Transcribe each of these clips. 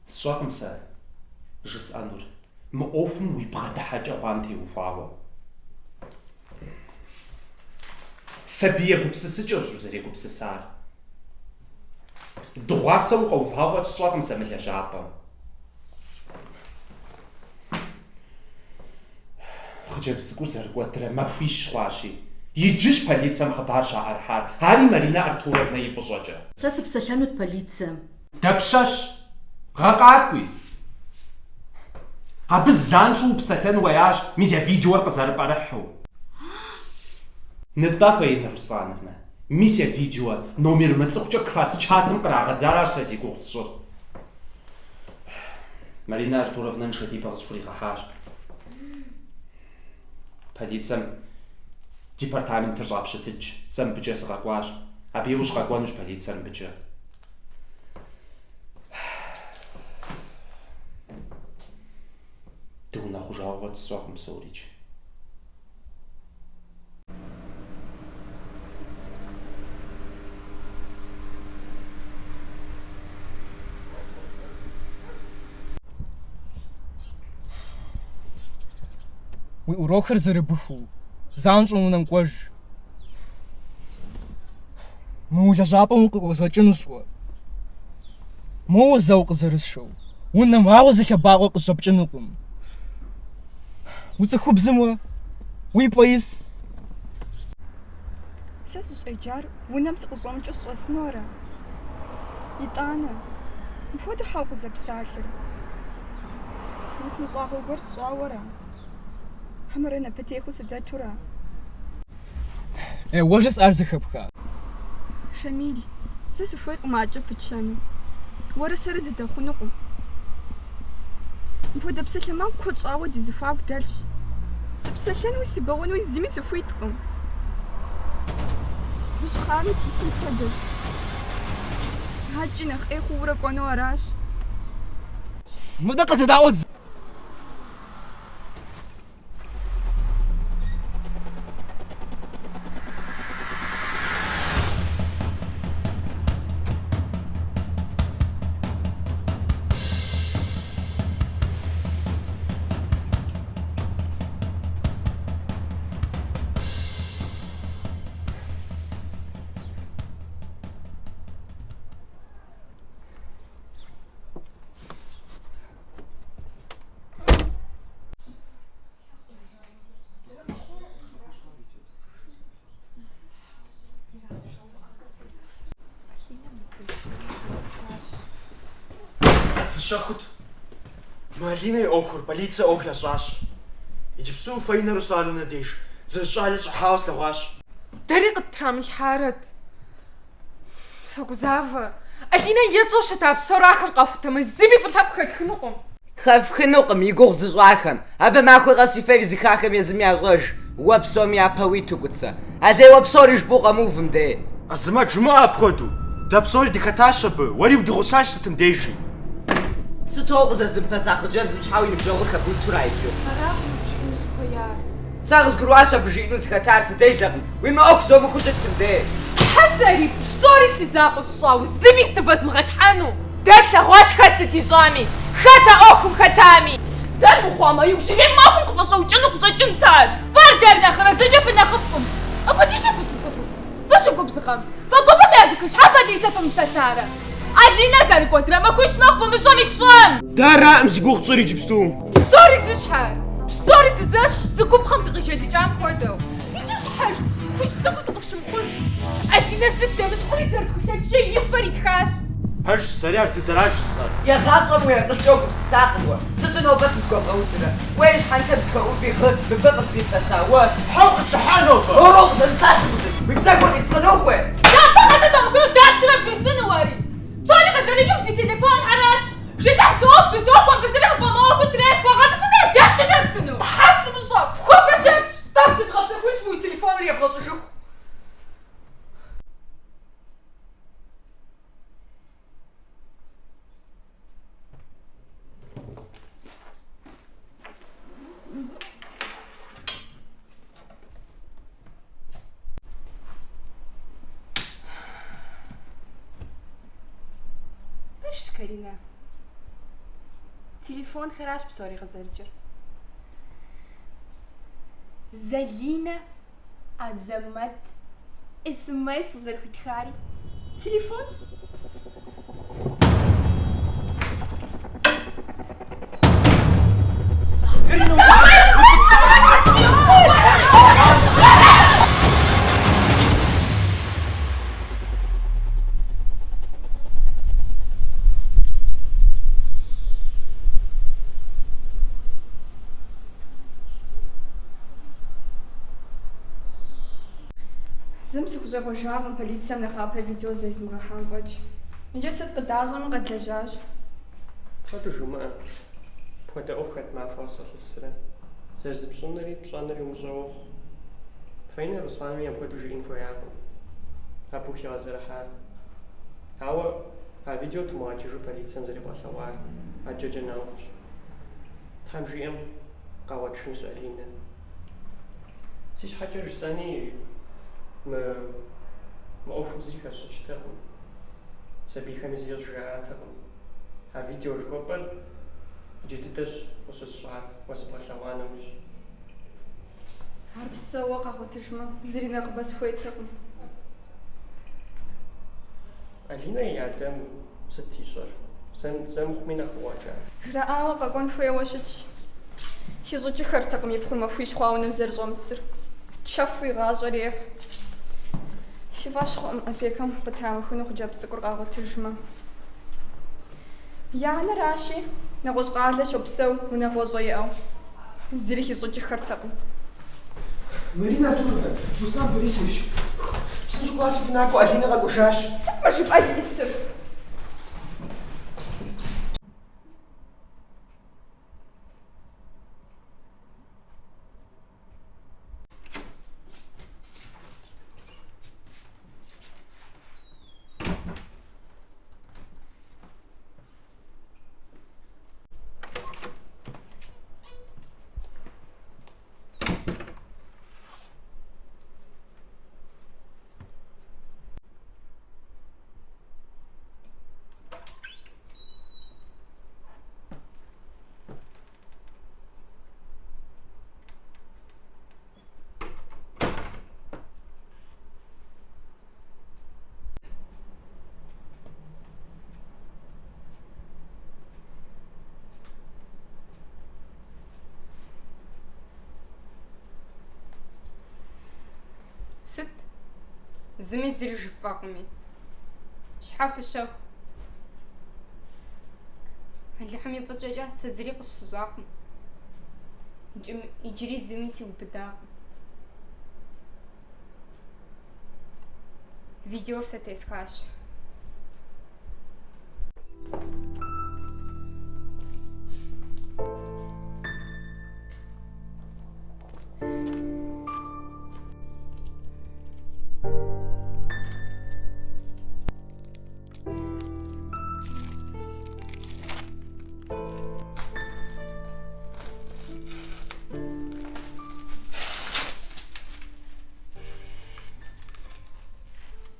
Сщӏэкъым сэ жысӏэнур, мы ӏуэхум уи бгъэдыхьэкӏэ хъуам теухуауэ. Сабий егупсысыкӏэущ узэрегупсысар. Дыгъуасэ укъэувауэ фӏэкӏ сщӏэкъым сэ мы лэжьапӏэм. Хъыджэбз цӏыкӏур зэрыкӏуэдрэ махуищ хъуащи, иджыщ полицэм хъыбар щаӏэрыхьар, ари Маринэ Артуровнэ и фӏыщӏэкӏэ. Сэ сыпсэлъэнут полицэм. Дапщэщ? Гъэкъакӏуи. Абы занщӏэу упсэлъэн хуеящ, мис а видеор къызэрыпӏэрыхьэу. Нытӏэ, Фаинэ Руслановнэ, мис а видео номер мыцӏыхукӏэ класс чатым кърагъэдзаращ сэ зи гугъу сщӏыр. Маринэ Артуровнэ нышэдибэ къысхуригъэхьащ. Полицэм департаментыр щӏапщытыкӏ, сэ мыбыкӏэ сыкъэкӏуащ. Абы иужь къэкӏуэнущ полицэр мыбыкӏэ. Дыунэхъужауэ фӏэкӏ сщӏэкъым псорикӏ. Уи урокхэр зэрыбухыу, занщӏэу унэм кӏуэж. Мы уи лэжьапӏэм укъыӏузгъэкӏынущ уэ. Моуэ зэ укъызэрысшэу, унэм ауэ зы лъэбакъуэ къыщӏэпкӏынукъым. Уцӏыхубзым уэ, уи пӏэ ис. Сэ сыщӏеджар унэм сыкъыщӏэмыкӏыу сыщӏэсыну ара? Итӏанэ, мыпхуэдэу щхьэ укъызэпсалъэрэ? Зы мыхъумыщӏагъэ гуэр сщӏауэ ара? Хьэмэрэ напэтехыу сыдэту ара? Е, уэ жысӏар зэхэпха? Шамил, сэ сыхуейкъым адэкӏэ пытщэну. Уэрэ сэрэ дыздэхъунукъым. Мыпхуэдэ псалъэмакъ куэд щӏауэ ди зэхуаку дэлъщ. Сыпсэлъэнуи сыбэуэнуи зыми сыхуиткъым. Гъущӏ хъарым сисым хуэдэщ. Адэкӏи нэхъ ӏей хъуурэ кӏуэну аращ. Мыдэ къызэдаӏуэт. Фыщэхут. Мы Алинэ и ӏуэхур полицэ ӏуэху ящӏащ. Иджыпсту Фаинэ Руслановнэ деж зы щӏалэ щӏыхьауэ слъэгъуащ. Дэри къыттрамылъхьарэт. Согузавэ. Алинэ етщӏэу щыта псор ахэм къахутэмэ, зыми фӏы лъэпкъ хэтхынукъым. Хэфхынукъым и гугъу зыщӏахэм. Абы махуэ къэс и фэр изыхахэм езым ящӏэж. Уэ псоми япэ уиту, Кӏуцэ. Алейуэ псори жыпӏэу къэмыув мыбдей. Азэмэт, жумыӏэ апхуэдэу. Дэ псори дыхэтащ абы, уэри удигъусащ сытым дежи. Сыт уэ укъызэзымыпэса хъыджэбзым щхьэ уи ныбжьэгъур хэбутура иджы? Аракъым абы жиӏэну зыхуеяр. Сэ къызгурыӏуащ абы жиӏэну зыхэтар, сыделэкъым. Уи мыӏуэху зомыхуэу щыт мыбдей. Тхьэ, сэри псори си закъуэу сщӏауэ, зыми зытывэзмыгъэлъхьэну. Дэ тлъэгъуащ хэт сыт ищӏами, хэт а ӏуэхум хэтами. Дэр мыхъуамэ, иужьрей махуэм къыфӏэщӏэукӏыну къыщӏэкӏынт ар. Фэ ар дэр нэхърэ зыкӏи фынэхъыфӏкъым. Апхуэдизкӏэ фыщыцӏыхуфӏ, фыщыгубзыгъэм, фэ гупым языхыз щхьэ полицэ фымыпсэлъарэ? Алинэ зэрыкӏуэдрэ махуищ мэхъу фымыщӏэми сщӏэн! Дэ аракъым зи гугъу тщӏыр иджыпсту. Псори зыщхьэ, псори дызэщхьщ, зы губгъуэм дыкъиджэлыкӏам хуэдэу. Иджы щхьэж хужь цӏыкӏуу зыкъыфщымыхъуж. Алинэ зыт дэмытхъури зэрытхулъэкӏкӏэ и фэр итхащ. Пэжщ, сэри ар дыдэращ жысӏэр. Игъащӏэм уи акъылкӏэ угупсысакъым уэ. Сыту нобэ сызыхуэбгъэудырэ? Уэ и щхьэнтэм зыхэӏуби гъы, мыбы къызэуипэса уэ. Щхьэ укъысщыхьа нобэ? Уэрэ укъызэмыпсалъэ мыбы. Уи бзэгур къисхъыну ухуей? Япэ къызэдэмыхуну дапщэрэ бжесӏэну уэри? Псори къызэрикӏым фи телефонхэращ. Жылэм зы ӏуэху зыдохуэ, мыбы зыри къыфӏэмыӏуэхуу трепхуэ, гъэтӏысыну дапщэ дэпхыну? Тхьэ сымыщӏэ, пхуэфэщэнщ, тӏэкӏу зыдгъэпсэхунщ уи телефоныр ебгъэщӏыжыху. Каринэ. Телефонхэращ псори къызэрыкӏыр. Залинэ Азэмэт СМС къызэрыхуитхари телефонщ. Зым сыхущӏегъуэжакъым полицэм нэхъапэ видео зэрезмыгъэхьам фӏэкӏ. Иджы сыт къыдащӏэми къэдлэжьащ. Апхуэдэу жумыӏэ. Апхуэдэ ӏуэху хэт махуэ къэс къылъысрэ? Зэрызыпщӏынури пщӏэнури умыщӏэ уохъу. Фаинэ Руслановни апхуэдэу жиӏэн хуеякъым. Абы ухигъэзэрыхьа. Ауэ а видео тумыгъэкӏыжу полицэм зэребгъэлъэгъуар адэкӏэ нэхъыфӏщ. Тхьэм жиӏэм къагъуэтыжынщ Алинэ. Си щхьэкӏэ жысӏэни мы мы ӏуэхум зыри хэсщӏыкӏтэкъым. Сабийхэми зыри къызжаӏатэкъым. А видео жыхуэпӏэр иджы дыдэщ къыщысщӏар, уэ сыбгъэлъэгъуа нэужь. Ар псэууэ къагъуэтыжмэ, зыри нэхъыбэ сыхуейтэкъым. Алинэ и адэм сыт ищӏэр? Зэ мыхъуми нэхъ къыкъуэкӏа? Жраӏауэ къэкӏуэн хуейуэ щытщ. Хищӏыкӏыххэртэкъым и пхъур махуищ хъуауэ унэм зэрыщӏэмысыр. Чэфу и гъащӏэр ехь. Си фӏэщ хъукъым опекэм къытрамыхыну хъыджэбз цӏыкӏур къагъуэтыжмэ. И анэращи, нэгъуэщӏ къалэ щопсэу, унагъуэщӏэ иӏэу. Зыри хищӏыкӏыххэртэкъым. Маринэ Артуровна, Руслан Борисович, псынщӏэу классым фынакӏуэ, Алинэ къэкӏуэжащ. Сыт мы жыпӏэр зиӏысыр? Сыт? Зыми зыри жыфӏэкъыми. Щхьэ фыщэху? Алыхьым и фӏыщӏэкӏэ сэ зыри къысщыщӏакъым. Иджыри зыми сиубыдакъым. Видеор сэ тесхащ.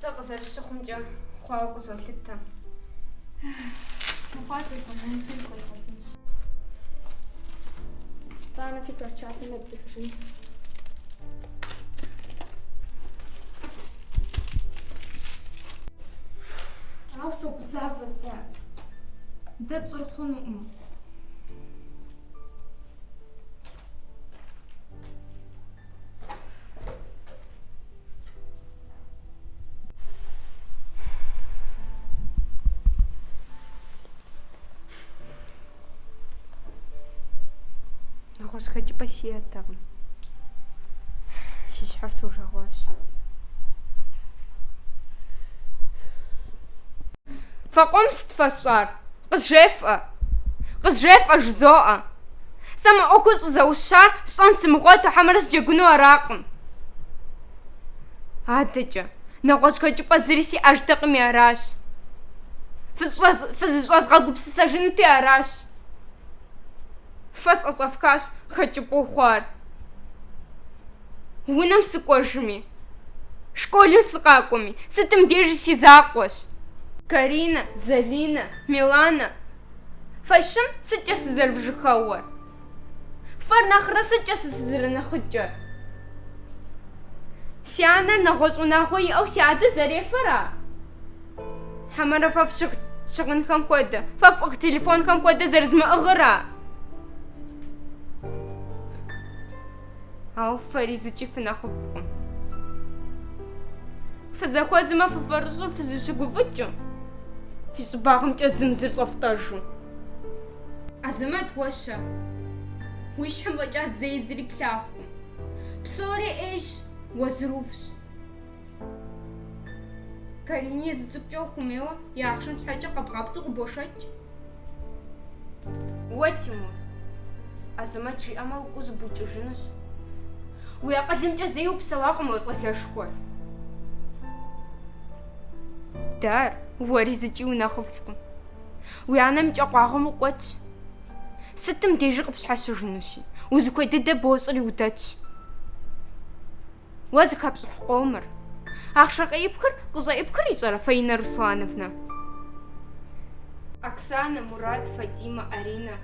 Сэ къызэрысщыхъумкӏэ хъуауэ къызолъытэ. Мыхъуар зэзгъэжэнщи, зыхуэзгъэзынщ. Итӏанэ фи классчатым ебдзыхыжынщ. Ауэ согузавэ сэ. Дэ тщӏыр хъунукъым. Нэгъуэщӏ хэкӏыпӏэ сиӏэтэкъым. Си щхьэр сужэгъуащ. Фэ къом сыт фэсщӏар? Къызжефӏэ! Къызжефӏэ, жызоӏэ! Сэ мы ӏуэхур щӏызэущар сщӏэн сымыгъуэту хьэмэрэ сыджэгуну аракъым. Адэкӏэ, нэгъуэщӏ хэкӏыпӏэ зыри сиӏэжтэкъыми аращ. Фызыщӏэзгъэгупсысэжынути аращ. Фэ сӏэщӏэфхащ хэкӏыпӏэу хъуар. Унэм сыкӏуэжми, школым сыкъакӏуэми, сытым дежи си закъуэщ. Каринэ, Залинэ, Миланэ, фэ щым сыткӏэ сызэрывжьэхэуэр? Фэр нэхърэ сыткӏэ сэ сызэрынэхъыкӏэр? Си анэр нэгъуэщӏ унагъуэ иӏэу си адэр зэрефэра? Хьэмэрэ фэ фщыгъ щыгъынхэм хуэдэ, фэ фӏыгъ телефонхэм хуэдэ зэрызмыӏыгъыра? Ауэ фэри зыкӏи фынэхъыфӏкъым. Фызэхуэзэмэ фыфэрыщӏу фызыщыгуфӏыкӏыу, фи щӏыбагъымкӏэ зым зыр щӏэфтӏэжу. Азэмэт уэ-щэ? Уи щхьэм фӏэкӏа зэи зыри плъагъукъым. Псори ӏейщ, уэ зыр уфӏщ. Карини зы цӏыкӏукӏэ ухуэмейуэ и ахъшэм щхьэкӏэ къэбгъапцӏэу къыбошэкӏ. Уэ, Тимур, Азэмэт жиӏэмэ укӏуэу зыбукӏыжынущ. Уи акъылымкӏэ зэи упсэуакъым уэ щӏалэшхуэр. Дар, уэри зыкӏи унэхъыфӏкъым. Уи анэм и кӏэкъуагъым укъуэтщ. Сытым дежи къыпщхьэщыжынущи, узыхуей дыдэ бощӏри удэтщ. Уэ зыхэпщӏыхь къомыр. Ахъшэ къеӏыпхыр къыщӏеӏыпхыр ищӏэрэ, Фаинэ Руслановнэ? Оксанэ, Мурат, Фатимэ, Аринэ.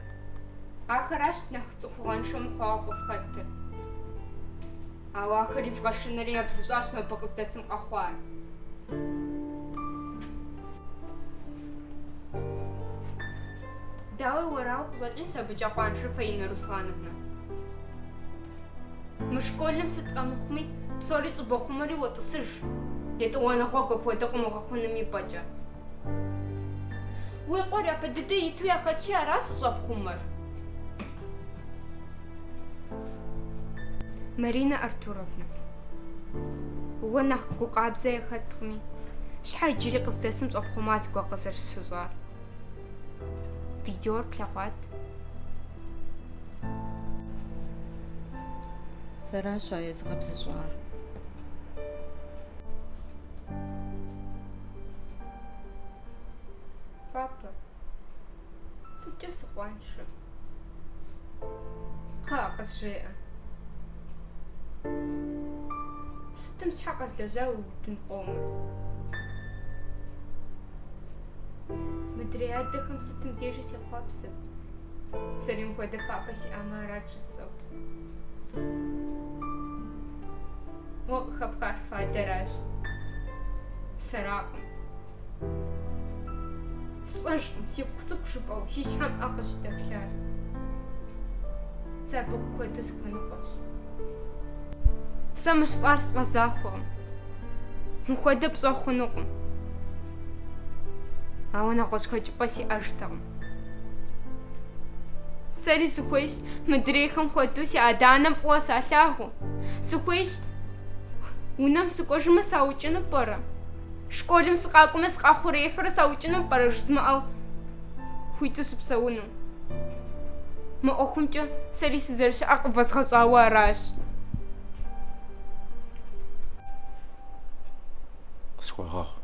Ахэращ нэхъ цӏыхугъэншэ мыхъуауэ къыфхэтыр. Ауэ ахэри вгъэшынэри ябзыщӏащ нобэ къыздэсым къэхъуар. Дауи уэрауэ къыщӏэкӏынщ абыкӏэ къуаншэр, Фаинэ Руслановнэ. Мы школым сыт къэмыхъуми, псори щӏыбохъумэри уотӏысыж, етӏуанэ гъуэгу апхуэдэ къыумыгъэхъуным и пӏэкӏэ. Уи къуэр япэ дыдэ иту яхэтщи, аращ щӏэпхъумэр. Маринэ Артуровнэ, уэ нэхъ гу къабзэ яхэткъыми, щхьэ иджыри къыздэсым щӏэпхъума зыгуэр къызэрысщыщӏар? Видеор плъэгъуат? Сэращ ар езыгъэбзыщӏар. Папэ, сыткӏэ сыкъуаншэ? Кхъыӏэ, къызжеӏэ. Сытым щхьэ къэзлэжьа уи удын къомыр? Мыдрей адэхэм сытым дежи сехъуапсэрт. Сэри мыпхуэдэ папэ сиӏамэ арат жысӏэу. Уэ къыхэпхар фадэращ. Сэракъым. Сщӏэжкъым, сипхъу цӏыкӏу жыпӏэу, си щхьэм ӏэ къыщыдэплъар. Сэ абы куэду сыхуэныкъуэщ. Сэ мы сщӏар сфӏэзахуэкъым. Мыпхуэдэ пщӏэ хъунукъым. Ауэ нэгъуэщӏ хэкӏыпӏэ сиӏэжтэкъым. Сэри сыхуейщ мыдрейхэм хуэдэу си адэ-анэм фӏыуэ салъагъуу. Сыхуейщ унэм сыкӏуэжмэ саукӏыну пӏэрэ? Школым сыкъакӏуэмэ сыкъахъуреихьурэ саукӏыну пӏэрэ жызмыӏэу хуиту сыпсэуну. Мы ӏуэхумкӏэ сэри сызэрыщыӏэр къывэзгъэщӏауэ аращ. Къысхуэгъэгъу.